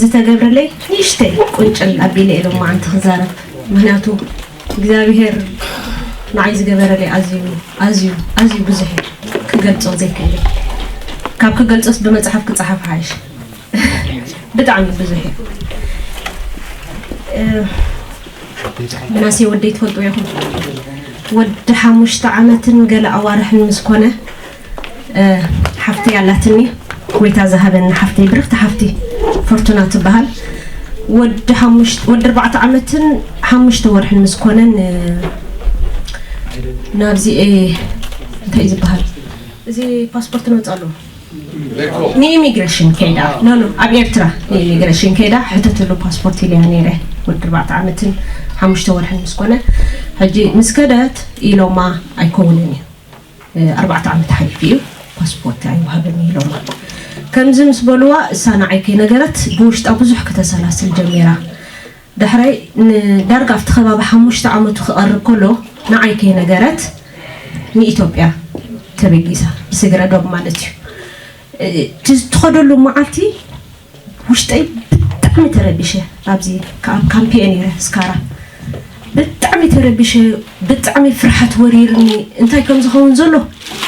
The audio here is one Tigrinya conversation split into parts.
ዝተገብረለይ ንእሽተይ ቁንጭል ኣቢለ ኢሎም መዓንቲ ክዛረብ። ምክንያቱ እግዚኣብሔር ንዓይ ዝገበረለይ ኣዝዩ ኣዝዩ ኣዝዩ ብዙሕ እዩ። ክገልጾ ዘይክእል እዩ። ካብ ክገልጾስ ብመጽሓፍ ክጸሓፍ ሓይሽ። ብጣዕሚ ብዙሕ እዩ። እ፣ ምናሴ ወደይ ትፈልጥዎ ኢኹም። ወዲ ሓሙሽተ ዓመትን ገለ ኣዋርሕን ምስ ኮነ፣ እ፣ ሓፍተይ ኣላትኒ፣ ጎይታ ዝሃበኒ ሓፍተይ፣ ብርኽቲ ሓፍቲ ፎርቱና ትበሃል። ወዲ ሓሙሽ-፣ ወዲ ኣርባዕተ ዓመትን ሓሙሽተ ወርሕን ምስ ኮነ ን-፣ ናብዚ፣ እ፣ እንታይ እዩ ዝበሃል? እዚ ፓስፖርት ነውፅኣሉ። ንኢሚግሬሽን ከይዳ፣ ኖ፣ ኖ፣ ኣብ ኤርትራ ንኢሚግሬሽን ከይዳ ሕተትሉ ፓስፖርት ኢለያ ነይረ። ወዲ ኣርባዕተ ዓመትን ሓሙሽተ ወርሕን ምስ ኮነ፣ ሕጂ ምስ ከደት ኢሎማ ኣይከውንን እዩ። እ፣ ኣርባዕተ ዓመት ሓሊፉ እዩ፣ ፓስፖርት ኣይወሃበን ኢሎማ። ከምዚ ምስ በልዋ፣ እሳ ንዓይ ከይነገረት ብውሽጣ ብዙሕ ከተሰላስል ጀሚራ። ዳሕራይ ንዳርጋ ኣብቲ ከባቢ ሓሙሽተ ዓመቱ ክቐርብ ከሎ፣ ንዓይ ከይነገረት ንኢትዮጵያ ተበጊሳ፣ ብስግረ ዶብ ማለት እዩ። እ፣ እቲ ትኸደሉ መዓልቲ ውሽጠይ ብጣዕሚ ተረቢሸ። ኣብዚ ከ-፣ ኣብ ካምፕ እየ ነይረ፣ ስካራ። ብጣዕሚ ተረቢሸ፣ ብጣዕሚ ፍርሓት ወሪርኒ። እንታይ ከም ዝኸውን ዘሎ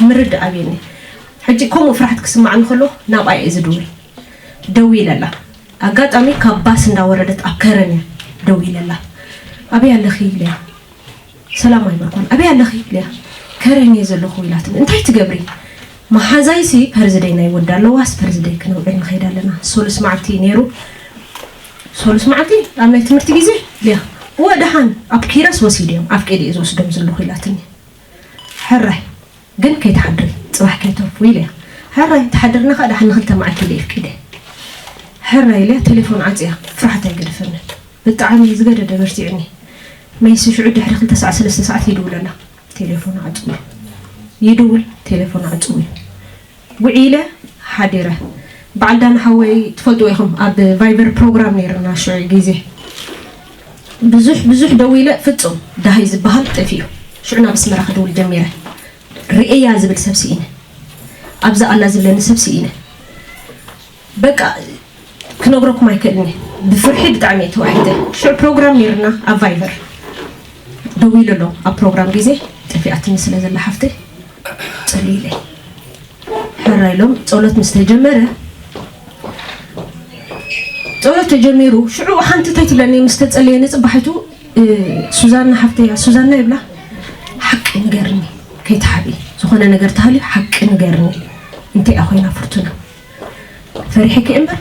ምርዳእ ኣብየኒ። ሕጂ ከምኡ ፍርሓት ክስማዓኒ ከሎ ናብኣ እየ ዝድውል። ደዊለላ። ኣጋጣሚ ካብ ባስ እንዳወረደት ኣብ ከረን እያ ደዊለላ። "ኣበይ ኣለኺ?" ኢለያ። "ሰላም ኣይበልኳን። ኣበይ ኣለኺ?" ኢለያ። "ከረን እየ ዘለኹ" ኢላትኒ። "እንታይ ትገብሪ?" "መሓዛይሲ ፐርዝደይ ናይ ወዳ ኣለዋስ ፐርዝደይ ክነውዕል ንኸይድ ኣለና። ሶሉስ መዓልቲ እዩ ነይሩ። ሶሉስ መዓልቲ ኣብ ናይ ትምህርቲ ግዜ?" ኢለያ። "እወ፣ ደሓን ኣብ ኪረስ ወሲደዮም፣ ኣፍቂደ እየ ዝወስዶም ዘለኹ" ኢላትኒ። ሕራይ ግን ከይትሓድሪ፣ ጽባሕ ከይተርፉ ኢለያ። ሕራይ፣ ተሓድርና ከኣ ደሓን ንኽልተ መዓልቲ ኢለ የፍቂደ። ሕራይ ኢለያ፣ ቴሌፎን ዓጽያ፣ ፍርሓት ኣይገደፈንን። ብጣዕሚ ዝገደደ በርቲዕኒ። መይሲ ሽዑ ድሕሪ ክልተ ሰዓት፣ ሰለስተ ሰዓት ይድውለላ። ቴሌፎን ዓጽው። ይድውል፣ ቴሌፎን ዓጽው። ውዒለ ሓዲረ። በዓል ዳና ሓወይ ትፈልጥዎ ኢኹም፣ ኣብ ቫይበር ፕሮግራም ነይርና ሽዑ ግዜ። ብዙሕ፣ ብዙሕ ደዊለ፣ ፍጹም ደሃይ ዝበሃል ጠፊኡ። ሽዑ ናብ ኣስመራ ክድውል ጀሚረ። ርእያ ዝብል ሰብ ስኢነ። ኣብዛ ኣላ ዝብለኒ ሰብ ስኢነ። በቃ ክነግረኩም ኣይክእልን እየ። ብፍርሒ ብጣዕሚ እየ ተዋሒጠ። ሽዑ ፕሮግራም ነይርና ኣብ ቫይበር። ደዊለ ኣሎ ኣብ ፕሮግራም ግዜ ጠፊኣትኒ ስለ ዘላ ሓፍተይ ጸልዩለይ። ሕራይ ኢሎም ጸሎት ምስ ተጀመረ፣ ጸሎት ተጀሚሩ፣ ሽዑ ሓንቲ እንታይ ትብለኒ ምስ ተጸለየ ንጽባሒቱ፣ እ፣ ሱዛና ሓፍተይ እያ፣ ሱዛና ይብላ፣ "ሓቂ ንገርኒ፣ ከይትሓብኢ፣ ዝኾነ ነገር ተሃልዩ ሓቂ ንገርኒ፣ እንታይ እያ ኮይና ፍርቱና?" ፈሪሕኪ እምበር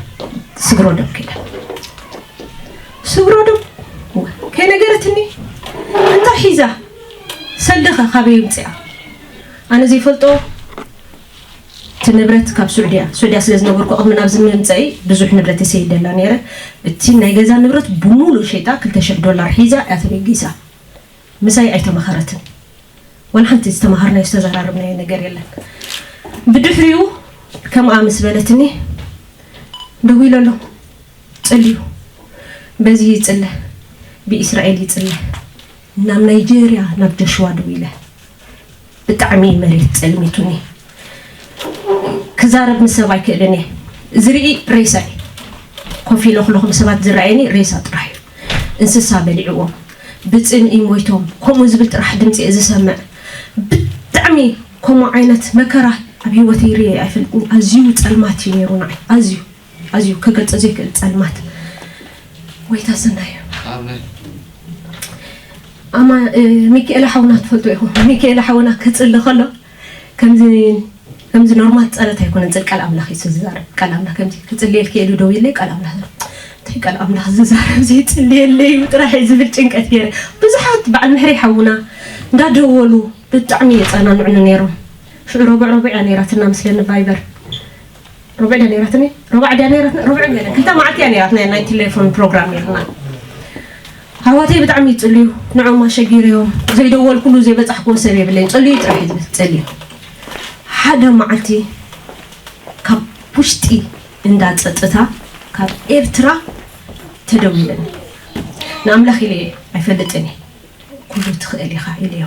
ስግሮ ዶብ ከይዳ። ስግሮ ዶብ? እወ። ከይነገረትኒ? እንታይ ሒዛ? ሰልዲ ኸ ካበይ ምጽኣ? ኣነ ዘይፈልጦ እቲ ንብረት ካብ ሱዕድያ፣ ሱዕድያ ስለ ዝነበርኩ ቅድሚ ናብዚ ምምጸኢ ብዙሕ ንብረት ይሰይደላ ነይረ። እቲ ናይ ገዛ ንብረት ብሙሉ ሸይጣ ክልተ ሽሕ ዶላር ሒዛ እያ ተበጊሳ። ምሳይ ኣይተማኸረትን። ዋላ ሓንቲ ዝተማሃርናዮ ዝተዘራረብናዮ ነገር የለን። ብድሕሪኡ ከምኣ ምስ በለትኒ፣ ደዊለሎም፣ ጸልዩ፣ በዚ ይጽለ፣ ብኢስራኤል ይጽለ፣ ናብ ናይጄርያ ናብ ጆሽዋ ደዊለ፣ ብጣዕሚ መሬት ጸልሚቱኒ። ክዛረብ ምስ ሰብ ኣይክእልን እየ። ዝርኢ ሬሳ እዩ። ኮፍ ኢለ ከለኹ ብሰባት ዝረኣየኒ ሬሳ ጥራሕ እዩ። እንስሳ በሊዕዎም፣ ብጽምኢ ሞይቶም፣ ከምኡ ዝብል ጥራሕ ድምጺ እየ ዝሰምዕ። ብጣዕሚ ከምኡ ዓይነት መከራ ኣብ ህይወተይ ርእየ ኣይፈልጥን። ኣዝዩ ጸልማት እዩ ነይሩ ንዓይ። ኣዝዩ፣ ኣዝዩ ክገልጾ ዘይክእል ጸልማት። ጎይታ ሰናይ እዩ። ኣማ፣ እ፣ ሚካኤል ሓውና ትፈልጡ ኢኹም። ሚካኤል ሓውና ክጽሊ ከሎ ከምዚ፣ ከምዚ ኖርማል ጸሎት ኣይኮነን፣ ጽል ቃል ኣምላኽ እዩ ዝዛረብ። ቃል ኣምላኽ ከምዚ ክጽልየልኪ ኢሉ ደው ኢለይ፣ ቃል ኣምላኽ፣ እንታይ ቃል ኣምላኽ ዝዛረብ ዘይጽልየለይ እዩ ጥራሕ እዩ ዝብል ጭንቀት ገይረ። ብዙሓት በዓል ምሕሪ ሓውና እንዳደወሉ ብጣዕሚ የጸናንዑኒ ነይሮም። ሽዑ ረቡዕ ረቡዕ እያ ነይራትና ምስለኒ ቫይበር። ረቡዕ ድያ ነይራትኒ? ረቡዕ ድያ ነይራትና? ረቡዕ ገለ። ክልተ መዓልቲ እያ ነይራትና ናይ ቴሌፎን ፕሮግራም ነይርና። ኣሕዋተይ ብጣዕሚ ይጽልዩ፣ ንዖም ኣሸጊረዮም፣ ዘይደወልኩሉ ዘይበጻሕክዎ ሰብ የብለይን፣ ጸልዩ ጥራሕ እዩ ዝብል፣ ጸልዩ። ሓደ መዓልቲ ካብ ውሽጢ እንዳ ጸጥታ፣ ካብ ኤርትራ ተደዊለኒ። ንኣምላኽ ኢለ ኣይፈልጥን እየ። ኩሉ ትኽእል ኢኻ ኢለዮ።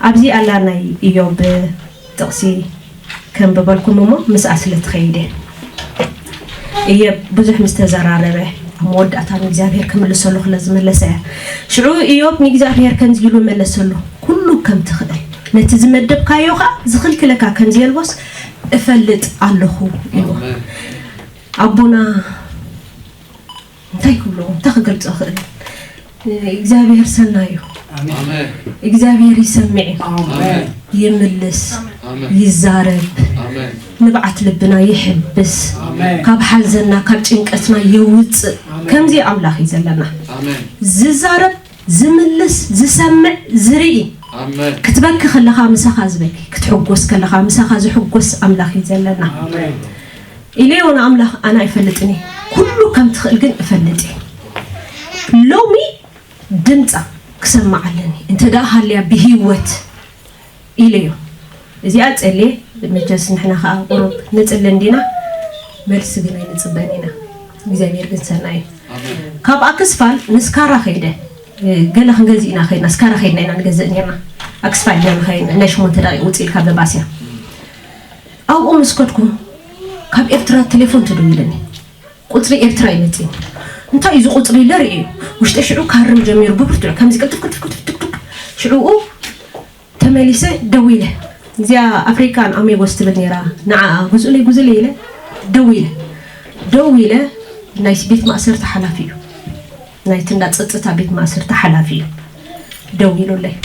ኣብዚ ኣላ ናይ ኢዮብ ጥቕሲ ከንብበልኩም እሞ ምስኣ ስለ ትኸይድ እየ። ኢዮብ ብዙሕ ምስ ተዘራረበ፣ ኣብ መወዳእታ ንእግዚኣብሔር ክምልሰሉ ክለ ዝመለሰ እያ። ሽዑ ኢዮብ ንእግዚኣብሔር ከምዚ ኢሉ መለሰሉ፣ "ኩሉ ከም ትኽእል፣ ነቲ ዝመደብካዮ ኸኣ ዝኽልክለካ ከም ዘየልቦስ እፈልጥ ኣለኹ" ኢሉ። ኣቦና እንታይ ክብሎ፣ እንታይ ክገልጾ እኽእል? እግዚኣብሔር ሰናይ እዩ። እግዚኣብሔር ይሰምዕ እዩ። ይምልስ፣ ይዛረብ፣ ንብዓት ልብና ይሕብስ፣ ካብ ሓዘንና ካብ ጭንቀትና የውፅእ። ከምዚ ኣምላኽ እዩ ዘለና። ዝዛረብ፣ ዝምልስ፣ ዝሰምዕ፣ ዝርኢ። ክትበኪ ከለኻ ምሳኻ ዝበኪ፣ ክትሕጎስ ከለኻ ምሳኻ ዝሕጎስ ኣምላኽ እዩ ዘለና። ኢለዮ ንኣምላኽ፣ ኣነ ኣይፈልጥን እየ፣ ኩሉ ከም ትኽእል ግን እፈልጥ እየ። ሎሚ ድምፃ ክሰማዕ ኣለኒ፣ እንተ ደኣ ሃልያ ብህይወት ኢለዮ። እዚኣ ጸልየ፣ መቸስ ንሕና ከኣ ቁሩብ ንጽሊ እንዲና፣ መልሲ ግን ኣይንጽበን ኢና። እግዚኣብሔር ግን ሰናይ እዩ። ካብ ኣክስፋል ንስካራ ከይደ፣ ገለ ክንገዝእ ኢና ከይድና፣ ስካራ ከይድና ኢና ንገዝእ ነርና። ኣክስፋል ኢና ንኸይድ፣ ናይ ሸሞንተ ደቂቕ ውጽእ ኢልካ በባስ እያ። ኣብኡ ምስ ከድኩ ካብ ኤርትራ ቴሌፎን ተደዊለኒ። ቁጽሪ ኤርትራ ይመጽእ። እንታይ እዩ እዚ ቁጽሪ ኢለ ርእየ። ውሽጠ ሽዑ ክሃርም ጀሚሩ ብብርቱዕ ከምዚ ቅልጥፍ ቅልጥፍ ቅልጥፍ ቱክ ቱክ። ሽዑኡ ተመሊሰ ደዊለ። እዚኣ ኣፍሪካን ኣሜጎስ ትብል ነይራ። ንዓኣ ጉዝኡለይ ጉዝኡለይ ኢለ ደዊለ። ደዊለ ናይ ቤት ማእሰርቲ ሓላፊ እዩ። ናይቲ እንዳ ጸጥታ ቤት ማእሰርቲ ሓላፊ እዩ። ደዊሉለይ።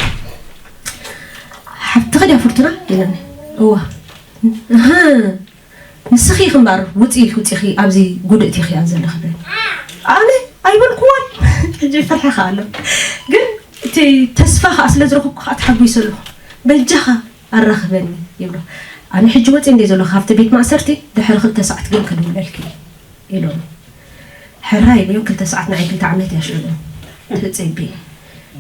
"ሓብትኺ ድያ ፍርቱና?" ኢለኒ። "እዋ." "እህ፣ ንስኺ ኢኺ እምበኣር ውፂ ኢልኪ ውፂኺ ኣብዚ ጉድእቲ ኢኺ ኣብ ዘለኺ" በለኒ። ኣነ ኣይበልኩዎን። ሕጂ ይፈርሐኻ ኣሎ። ግን እቲ ተስፋ ኸኣ ስለ ዝረኸብኩ ኸኣ ተሓጒሰ ኣለኹ። "በጃኻ ኣራኽበኒ" ይብሎ። ኣነ ሕጂ ወፂ እንደ ዘለኹ ካብቲ ቤት ማእሰርቲ ድሕሪ ክልተ ሰዓት ግን ክድውለልኪ ኢሎኒ። ሕራይ ኢለዮ። ክልተ ሰዓት ንዓይ ክልተ ዓመት እያ ሽዑ ተጸቢ።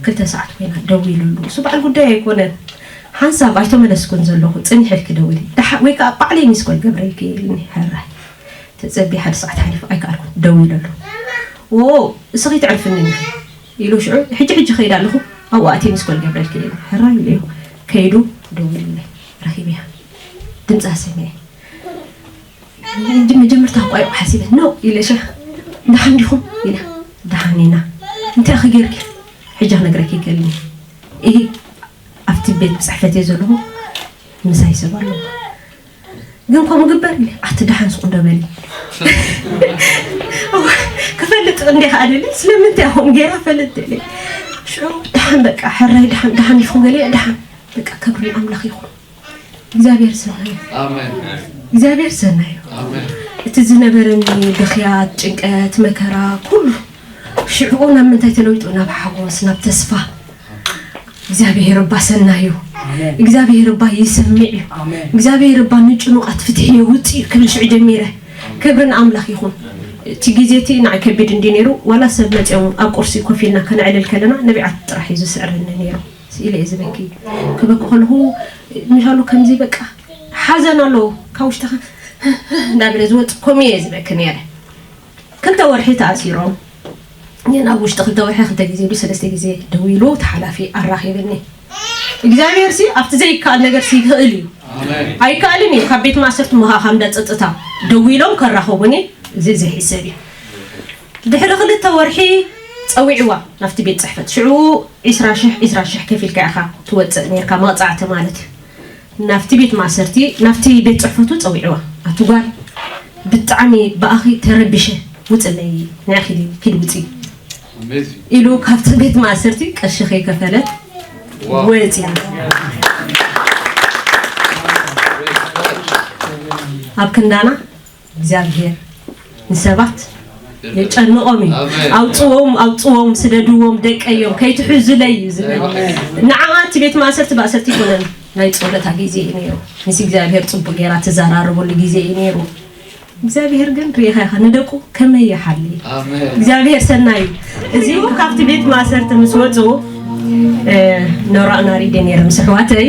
ክልተ ሰዓት ኮይና ደዊለሉ። እሱ በዓል ጉዳይ ኣይኮነን። ሓንሳብ ኣይተመለስኩን ዘለኹ፣ ጽኒሕ ኢልኪ ደውሊ። ደሓ-፣ ወይ ከኣ ባዕለይ ሚስኮል ገብረልኪ ኢልኒ። ሕራይ ተጸቢ፣ ሓደ ሰዓት ሓሊፉ ኣይከኣልኩን። ደዊለሉ። "ዎ፣ እስኺ ትዕርፍኒ ኢኺ" ኢሉ ሽዑ፣ "ሕጂ ሕጂ ከይድ ኣለኹ፣ ኣብኡ ኣትየ ሚስኮል ገብረልኪ" ኢልኒ። ሕራይ ኢለዮ። ከይዱ ደዊሉለይ። ረኺበያ። ድምጻ ሰሚዐ። እንጂ መጀመርታ እኳ እዩ ሓሲበ፣ "ኖ" ኢለ፣ "ሸ፣ ደሓን ዲኹም?" ኢለ። "ደሓን ኢና። እንታይ ኢኺ ጌርኪ? ሕጂ ክነግረኪ ይክእልኒ። እሂ፣ ኣብቲ ቤት ጽሕፈት እየ ዘለኹ፣ ምሳይ ሰብ ኣለዎ። ግን ከምኡ ግበር" ኢለ። "ኣቲ ደሓን ስቕ እንዶ በሊ። ክፈልጥ እንዴ ከኣ ደሊ፣ ስለምንታይ ከምኡ ጌራ ፈልጥ?" ኢለ። ሽዑ፣ "ደሓን በቃ፣ ሕራይ ደሓን፣ ደሓን ዲኹም ገሊኣ?" "ደሓን በቃ፣ ክብሪ ንኣምላኽ ይኹን። እግዚኣብሔር ሰናይ እዩ። ኣሜን። እግዚኣብሔር ሰናይ እዩ። ኣሜን። እቲ ዝነበረኒ ብኽያት፣ ጭንቀት፣ መከራ፣ ኩሉ ሽዕኡ ናብ ምንታይ ተለዊጡ? ናብ ሓጎስ፣ ናብ ተስፋ። እግዚኣብሔር እባ ሰናይ እዩ። ኣሜን። እግዚኣብሔር እባ ይሰምዕ እዩ። ኣሜን። እግዚኣብሔር እባ ንጭኑቓት ፍትሒ የውፅእ እዩ ክብል ሽዑ ጀሚረ። ክብሪ ንኣምላኽ ይኹን። እቲ ግዜ እቲ ንዓይ ከቢድ እንዲ ነይሩ፣ ዋላ ሰብ መፂኦም ኣብ ቁርሲ ኮፍ ኢልና ከነዕልል ከለና ነቢዓት ጥራሕ እዩ ዝስዕረኒ ነይሩ። ስኢለ እየ ዝበኪ። ክበኪ ከለኹ፣ ምሻሉ ከምዚ በቃ ሓዘን ኣለዎ። ካብ ውሽጥኻ እንዳበለ ዝወጽእ ከምኡ እየ ዝበኪ ነይረ። ክልተ ወርሒ ተኣሲሮም። ግን ኣብ ውሽጢ ክልተ ወርሒ ክልተ ግዜ ዶ ሰለስተ ግዜ ደዊሉ እቲ ሓላፊ ኣራኺብኒ። እግዚኣብሔር ሲ ኣብቲ ዘይከኣል ነገር ሲ ይኽእል እዩ። ኣሜን። ኣይከኣልን እዩ። ካብ ቤት ማእሰርቲ ምኻኻ እንዳ ጸጥታ ደዊሎም ከራኸቡኒ፣ እዚ ዘይሕሰብ እዩ። ድሕሪ ክልተ ወርሒ ጸዊዕዋ ናብቲ ቤት ጽሕፈት። ሽዑ ዒስራ ሽሕ፣ ዒስራ ሽሕ ከፊልካ ኢኻ ትወጽእ ነርካ፣ መቕጻዕቲ ማለት እዩ። ናብቲ ቤት ማእሰርቲ፣ ናብቲ ቤት ጽሕፈቱ ጸዊዕዋ። "ኣቲ ጓል፣ ብጣዕሚ ብኣኺ ተረቢሸ፣ ውጽለይ፣ ንዕኺ ኪዲ ውጺ" ኢሉ ካብቲ ቤት ማእሰርቲ ቀሺ ከይከፈለት ዋው። ወጽያ። ኣብ ክንዳና እግዚኣብሔር ንሰባት የጨንቖም እዩ። ኣሜን። "ኣውፅዎም፣ ኣውፅዎም፣ ስደድዎም፣ ደቀዮም፣ ከይትሕዙለይ" እዩ ዝብል። ኣሜን። ንዓኣ እቲ ቤት ማእሰርቲ ማእሰርቲ ይኮነን፣ ናይ ጸሎታ ግዜ እዩ ነይሩ። ምስ እግዚኣብሔር ጽቡቅ ገይራ ትዘራረበሉ ግዜ እዩ ነይሩ። እግዚኣብሔር ግን ርኢኻ ኢኻ ንደቁ ከመይ ይሓሊ። ኣሜን። እግዚኣብሔር ሰናይ እዩ። እዚኡ ካብቲ ቤት ማእሰርቲ ምስ ወፁ፣ እ፣ ኖራኡ ናሪደ ነይረ ምስ ኣሕዋተይ፣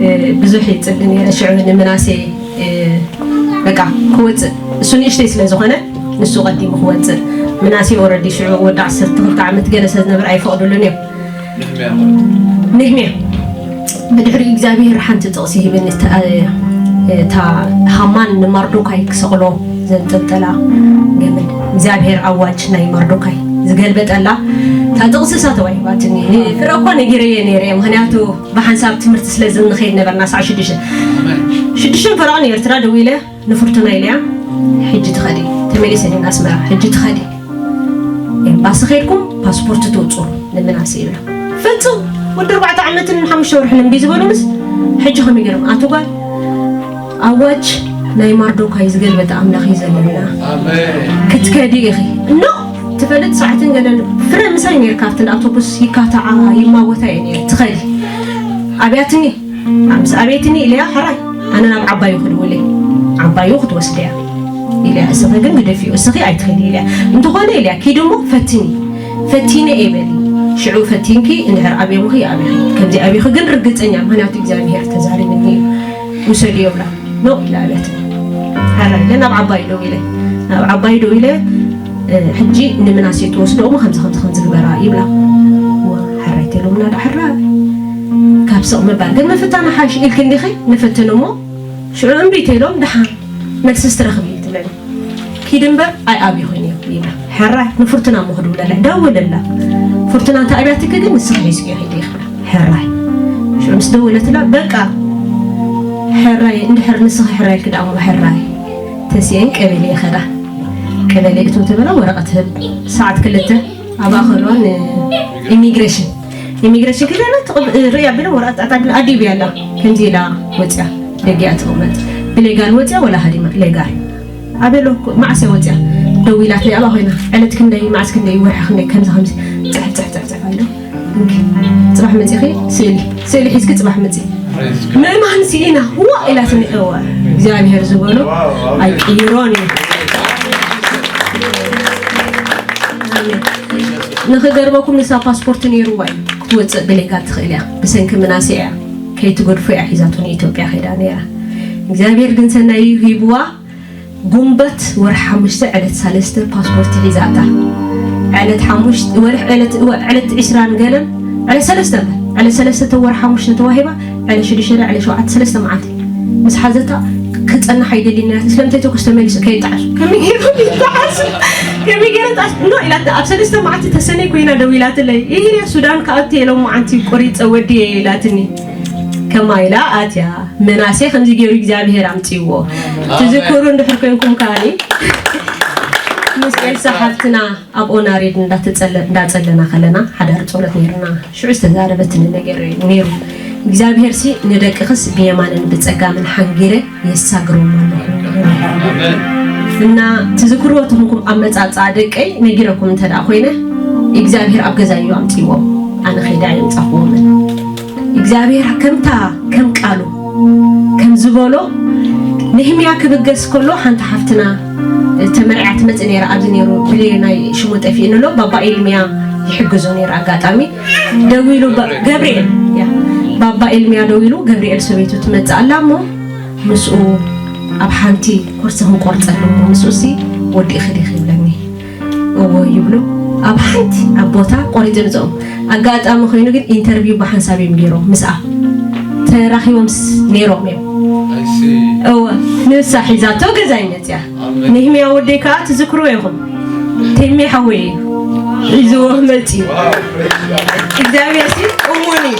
እ፣ ብዙሕ ይፅሊ ነይረ። ሽዑ ንምናሴ፣ እ፣ በቃ ክወፅእ፣ እሱ ንእሽተይ ስለ ዝኾነ ንሱ ቀዲሙ ክወፅእ። ምናሴ ኦረዲ ሽዑ ወዲ ዓሰርተ ክልተ ዓመት ገለ ስለ ዝነበረ ኣይፈቕዱሉን እዮም። ነህምያ። ብድሕሪ እግዚኣብሔር ሓንቲ ጥቕሲ ሂብኒ፣ እታ፣ እታ ሃማን ንማርዶካይ ክሰቕሎ ዘንጠልጠላ ገመድ። እግዚኣብሔር ኣዋጅ ናይ መርዶካይ ዝገልበጠላ እታ ጥቕሲ እሳ ተዋሂባትኒ። ፍረ እኳ ነጊረየ ነይረ፣ ምኽንያቱ ብሓንሳብ ትምህርቲ ስለ ዝንኸይድ ነበርና። ሳዕ ሽዱሽተ ሽዱሽተ ፈረቓ ንኤርትራ ደዊለ ንፍርቱና ኢለያ፣ ሕጂ ትኸዲ፣ ተመሊሰ እየ ንኣስመራ፣ ሕጂ ትኸዲ፣ ኤምባሲ ኸይድኩም ፓስፖርት ተውፅኡ ንምናሴ ይብላ። ፍጹም ወዲ ኣርባዕተ ዓመትን ሓሙሽተ ወርሕን እምቢ ዝበሉንስ፣ ሕጂ ከመይ ገይሮም? ኣቶ ጓል፣ ኣዋጅ ናይ ማርዶካይ ዝገልበጠ ኣምላኽ እዩ ዘለና። ክትከዲ ኢኺ። እኖ ትፈልጥ ሰዓትን ገለን ፍረ ምሳይ ነይርካ ኣብቲ ኣውቶቡስ ይካታዓ ይማወታ እየ ነይረ። ትኸዲ ኣብያትኒ ምስ ኣቤትኒ ኢለያ፣ ሕራይ ኣነ ናብ ዓባዩ ክድውል እየ፣ ዓባዩ ክትወስደያ ኢለያ። እስኺ ግን ግደፊኡ፣ እስኺ ኣይትኸዲ ኢለያ። እንተኾነ ኢለያ፣ ኪዲ እሞ ፈትኒ፣ ፈቲነ እየ በሊ። ሽዑ ፈቲንኪ እንድሕር ኣብዮምኺ ኣብኺ፣ ከምዚ ኣብኺ ግን ርግጸኛ፣ ምኽንያቱ እግዚኣብሄር ተዛሪብኒ እዩ፣ ውሰድዮ ብላ። ኖ ኢለ ኣብያትኒ። ሕራይ ኢለ ናብ ዓባዩ ደው ኢለ፣ ናብ ዓባዩ ደው ኢለ፣ እ፣ ሕጂ ንምናሴ ትወስዶ እሞ ከምዚ ከምዚ ከምዚ ግበራ ይብላ። ዋ፣ ሕራይ ተሎምና ዳ ሕራይ። ካብ ስቕ ምባል ግን ምፍታን ሓሽ ኢልኪ እንዲኺ ንፍትን እሞ ሽዑ እምቢ ተይሎም ደሓን መልስስ ትረኽቢ ትብለኒ። ኪድ እምበር ኣይኣብይኹን እዮም ይብላ። ሕራይ ንፍርቱና እሞ ክድውለላ፣ ደውለላ። ፍርቱና እንተ ኣብያትኪ ግን ንስኺ ሒዝክዮ ኺዲ ኢኺ ብላ። ሕራይ ሽዑ ምስ ደወለትላ በቃ ሕራይ እንድሕር ንስኺ ሕራይ ኢልኪ ደኣ እሞ ሕራይ ተሲአን ቀበሌ ይኸዳ። ቀበሌ እቶ ተበላ ወረቐት ህብ ሰዓት ክልተ ኣብ ኣኸልዋ ንኢሚግሬሽን ኢሚግሬሽን ክደና ርያ ብለ ወረቐት ኣጣ ብለ ኣዲብ ያላ ከምዚ ኢላ ወፅያ ደጊያ ትቕመጥ ብሌጋል ወፅያ ወላ ሃዲማ ሌጋል ኣበሎ መዓሰ ወፅያ ደው ኢላትለይ ኣብኣ ኮይና ዕለት ክንደይ መዓስ ክንደይ ወርሒ ክንደይ ከምዚ ከምዚ ፅሕፍ ፅሕፍ ፅሕፍ ፅሕፍ ኢሎ እንኪ ፅባሕ መፂኺ ስእሊ ስእሊ ሒዝኪ ፅባሕ መፂ ምእማን ስኢና ዋ ኢላትኒ እወ እግዚኣብሔር ዝበሎ ኣይቅይሮን እዩ ኣሜን ንኽገርመኩም ንሳ ፓስፖርት ነይርዋ እዩ ክትወፅእ ብሌጋል ትኽእል እያ ብሰንኪ ምናሴ እያ ከይትገድፎ እያ ሒዛቶ ንኢትዮጵያ ከይዳ ነይራ እግዚኣብሔር ግን ሰናይ እዩ ሂብዋ ጉንበት ወርሒ ሓሙሽተ ዕለት ሰለስተ ፓስፖርት ሒዛ ኣታ ዕለት ሓሙሽተ ወርሒ ዕለት እወ ዕለት ዕስራን ገለን ዕለት ሰለስተ እምበር ዕለት ሰለስተ ተወርሒ ሓሙሽተ ተዋሂባ ዕለት ሽዱሽተ ዕለት ሸውዓተ ሰለስተ መዓልቲ ምስ ሓዘታ ክጸንሕ ኣይደልን እያ ስለምንታይ ተኩስ ተመሊሱ ከይጣዓሱ ከመይ ገይሮም ይጣዓሱ ከመይ ገይረ ጣዓሱ ኖ ኢላትና ኣብ ሰለስተ መዓልቲ ተሰነይ ኮይና ደው ኢላትለይ ይህርያ ሱዳን ከኣቲ የሎም መዓንቲ ቆሪጸ ወዲ ኢላትኒ ከማ ኢላ ኣትያ ምናሴ ከምዚ ገይሩ እግዚኣብሄር ኣምፅዎ ትዝክሩ እንድሕር ኮንኩም ከዓኒ ምስ ኤልሳ ሓፍትና ኣብ ኦናሬድ እንዳተፀለ- እንዳፀለና ከለና ሓዳር ፀሎት ነይርና ሽዑ ዝተዛረበትኒ ነገር ነይሩ እግዚኣብሄር ሲ ንደቅኽስ ብየማንን ብፀጋምን ሓንጊረ የሳግሮም ኣለኹ እና ትዝክርዎ ተኾንኩም ኣብ መፃፃ ደቀይ ነጊረኩም እንተ ደኣ ኮይነ እግዚኣብሄር ኣብ ገዛ እዩ ኣምፅዎም ኣነ ከይዳ የምፃኽዎምን እግዚኣብሔር ከምታ ከም ቃሉ ከም ዝበሎ ነህምያ ክብገስ ከሎ ሓንቲ ሓፍትና ተመርዕያ ትመፅእ ነይራ ኣብዚ ነይሩ ብሌ ናይ ሽሙ ጠፊእኒ ኣሎ ባባ ኤልምያ ይሕግዞ ነይሩ ኣጋጣሚ ደዊሉ ገብርኤል ያ ባባ ኤልምያ ደዊሉ ገብርኤል ሰበይቱ ትመፅእ ኣላ እሞ ምስኡ ኣብ ሓንቲ ኮርሲ ክንቆርፀሉ ምስኡ ሲ ወዲእኺ ዲኺ ይብለኒ እዎ ይብሉ ኣብ ሓንቲ ኣብ ቦታ ቆሪፂ ንፅኦም ኣጋጣሚ ኮይኑ ግን ኢንተርቪው ብሓንሳብ እዮም ገይሮም ምስኣ ተራኺቦምስ ነይሮም እዮም እወ ንሳ ሒዛቶ ገዛይ መፅያ ንህምያ ወደይ ከዓ ትዝክርዎ ኢኹም ቴሜ ሓወይ እዩ ሒዝዎ መፅዩ እግዚኣብሔር ሲ እሙን እዩ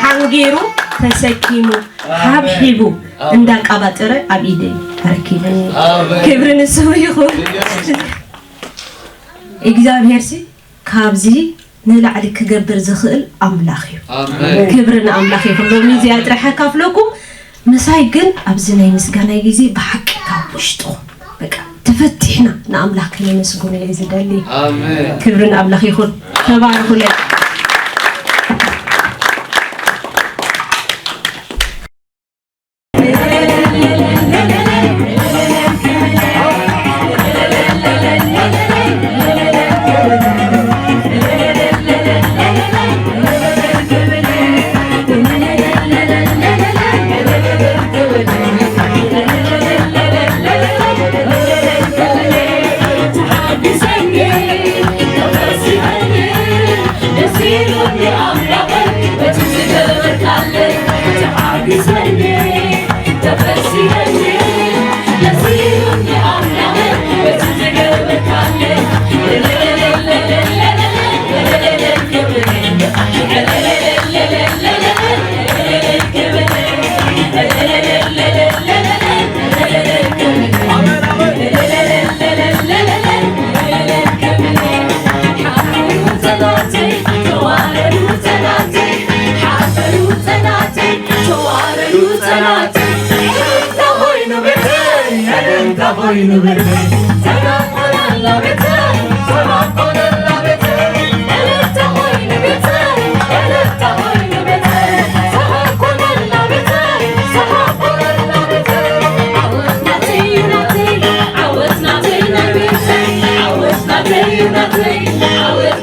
ሓንጊሩ ተሰኪሙ ሓብሒቡ እንዳቃባጠረ ኣብ ኢደይ ኣረኪበኒ ክብሪ ንስሙ ይኹን እግዚኣብሔር ሲ ካብዚ ንላዕሊ ክገብር ዝኽእል ኣምላኽ እዩ ክብሪ ንኣምላኽ ይኹን ሎሚ እዚኣ ጥራሕ ኣካፍለኩም ምሳይ ግን ኣብዚ ናይ ምስጋናይ ግዜ ብሓቂ ካብ ውሽጥኹም በቃ ተፈቲሕና ንኣምላኽ ከነመስግኖ እየ ዝደሊ ክብሪ ንኣምላኽ ይኹን ተባረኹለይ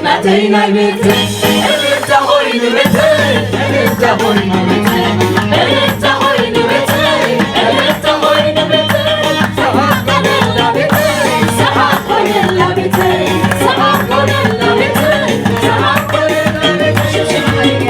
ናተይ ናይ ቤተይ እልልታ ኾይኑ ቤተይ፣ እልልታ ኾይኑ ቤተይ፣ እልልታ ኾይኑ ቤተይ፣ እልልታ ኾይኑ ቤተይ። ሰሓቕ ኮነላ ቤተይ፣ ሰሓቕ ኮነላ ቤተይ፣ ሰሓቕ ኮነላ ቤተይ፣ ሰሓቕ ኮነላ ቤተይ።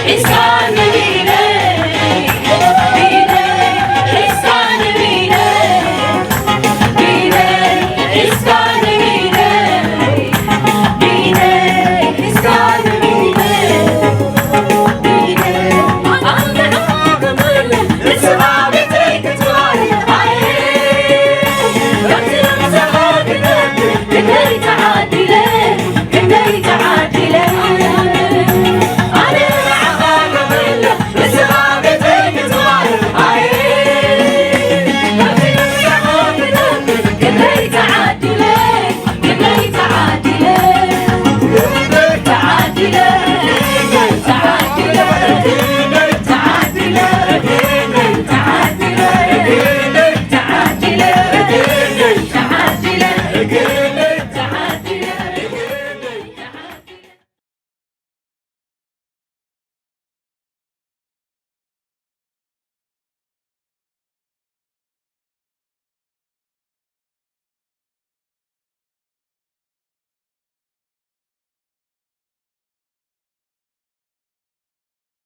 ሒዝካ